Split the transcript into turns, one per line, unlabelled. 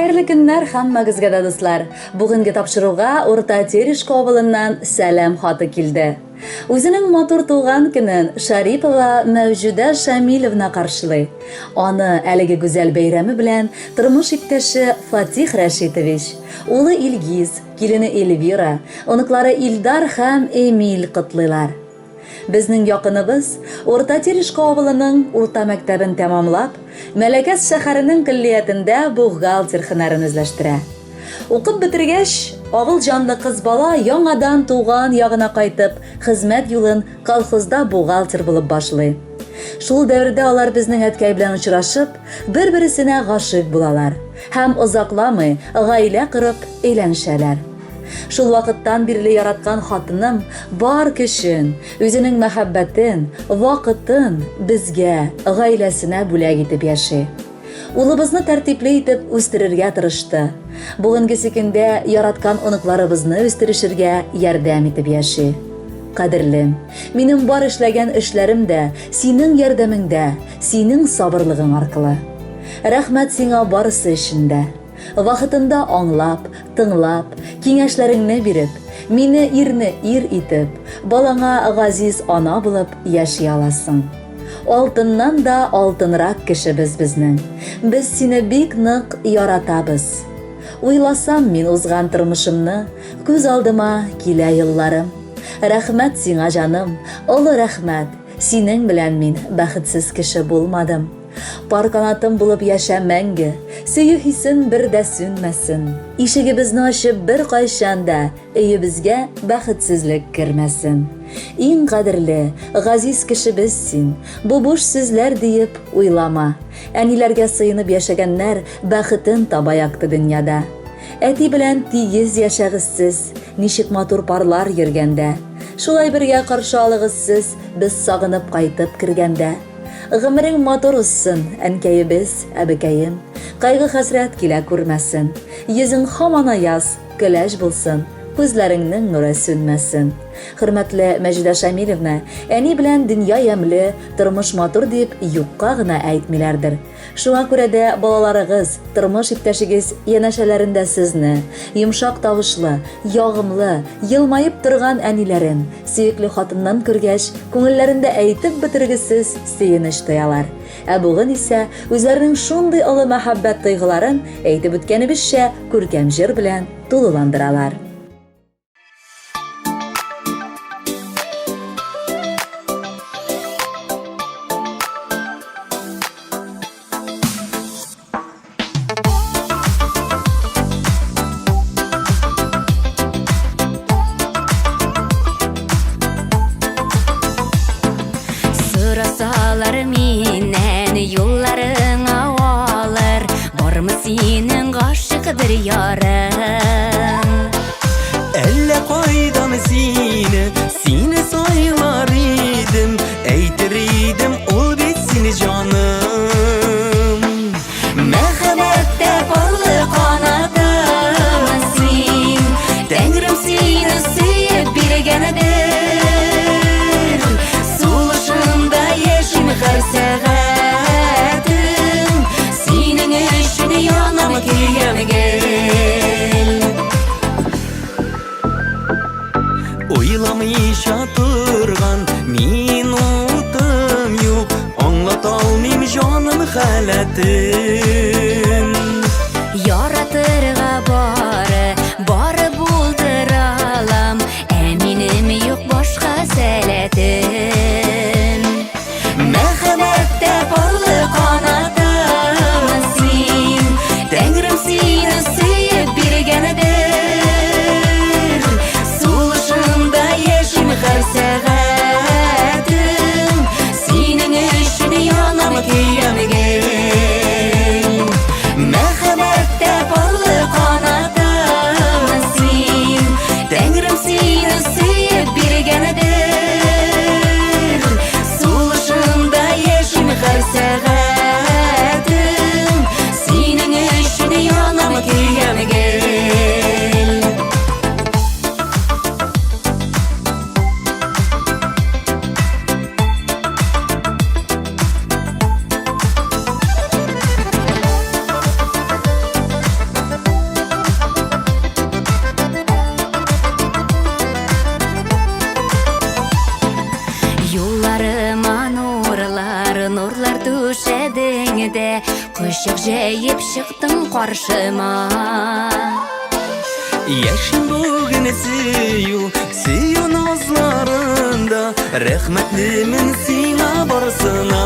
Хәерле көннәр һәммәгезгә дә, дуслар! Бүгенге тапшыруга Урта Терешка авылыннан сәлам хаты килде. Үзенең матур туган көнен Шарипова Мәүҗүдә Шамилевна каршылый. Аны әлеге гүзәл бәйрәме белән тормыш иптәше Фатих Рәшитович, улы Илгиз, килене Эльвира, оныклары Илдар һәм Эмиль котлыйлар. Безнең якыныбыз, Урта Терешка авылының урта мәктәбен тәмамлап, Мәләкәс шәһәренең көллиятендә бухгалтер һөнәрен үзләштерә. Укып бетергәч, авыл җанлы кыз бала яңадан туган ягына кайтып, хезмәт юлын колхозда бухгалтер булып башлый. Шул дәвердә алар безнең әткәй белән очрашып, бер-бересенә гашыйк булалар һәм озакламый гаилә корып өйләнешәләр. Шул вакыттан бирле яраткан хатыным бар көчен, үзенең мәхәббәтен, вакытын безгә, гаиләсенә бүләк итеп яши. Улыбызны тәртипле итеп үстерергә тырышты. Бүгенгесе көндә яраткан оныкларыбызны үстерешергә ярдәм итеп яши. Кадерлем, минем бар эшләгән эшләрем дә синең ярдәмеңдә, синең сабырлыгың аркылы. Рәхмәт сиңа барысы өчен дә. Вакытында аңлап, тыңлап, киңәшләреңне биреп, мине ирне ир итеп, балаңа газиз ана булып яши аласың. Алтыннан да алтынрак кешебез безнең. Без сине бик нык яратабыз. Уйласам мин узган тормышымны, күз алдыма килә елларым. Рәхмәт сиңа, җаным, олы рәхмәт, синең белән мин бәхетсез кеше булмадым. Пар канатым булып яшә мәңге, Сөю хисен бер дә сүнмәсен. Ишегебезне ачып беркайчан да Өебезгә бәхетсезлек кермәсен. Иң кадерле, газиз кешебез син, Бу буш сүзләр диеп уйлама. Әниләргә сыенып яшәгәннәр Бәхетен таба якты дөньяда. Әти белән тигез яшәгез сез, Ничек матур парлар йөргәндә. Шулай бергә каршы алыгыз сез, Без сагынып кайтып кергәндә. Гомерең матур узсын, әнкәебез, әбекәем. Кайгы-хәсрәт килә күрмәсен. Йөзең һаман аяз, көләч булсын, күзләреңнең нуры сүнмәсен. Хөрмәтле Мәҗидә Шамилевна, әни белән дөнья ямьле, тормыш матур дип юкка гына әйтмиләрдер. Шуңа күрә дә балаларыгыз, тормыш иптәшегез янәшәләрендә сезне, йомшак тавышлы, ягымлы, елмаеп торган әниләрен, сөекле хатыннан күргәч, күңелләрендә әйтеп бетергесез сөенеч тоялар. Ә бүген исә үзләренең шундый олы мәхәббәт тойгыларын, әйтеп үткәнебезчә, күркәм җыр белән тулыландыралар.
Сорасалар миннән юлларыңа алыр Бармы синең гашыйк бер ярың?
Әллә кайдан сине, сине сайлар идем, Әйтер идем, ул бит сине җаным.
Мәхәббәттә парлы канатым син, Тәңрем сине сөеп биргәндер. Сулышымда яшим һәр сәгатем, Синең өчен янам көям гел.
Уйламыйча торган минутым юк, Аңлата алмыйм җаным халәтен.
Яратырга бары, бары булдыра алам, Ә минем юк башка сәләтем. Мәхәббәттә парлы канатым син, Тәңрем сине сөеп биргәндер. Сулышымда яшим һәр сәгатем, Синең өчен янам көям гел. Кочак җәеп чыктың каршыма.
Яшим бүген сөю, сөю назларында, Рәхмәтлемен сиңа барысына.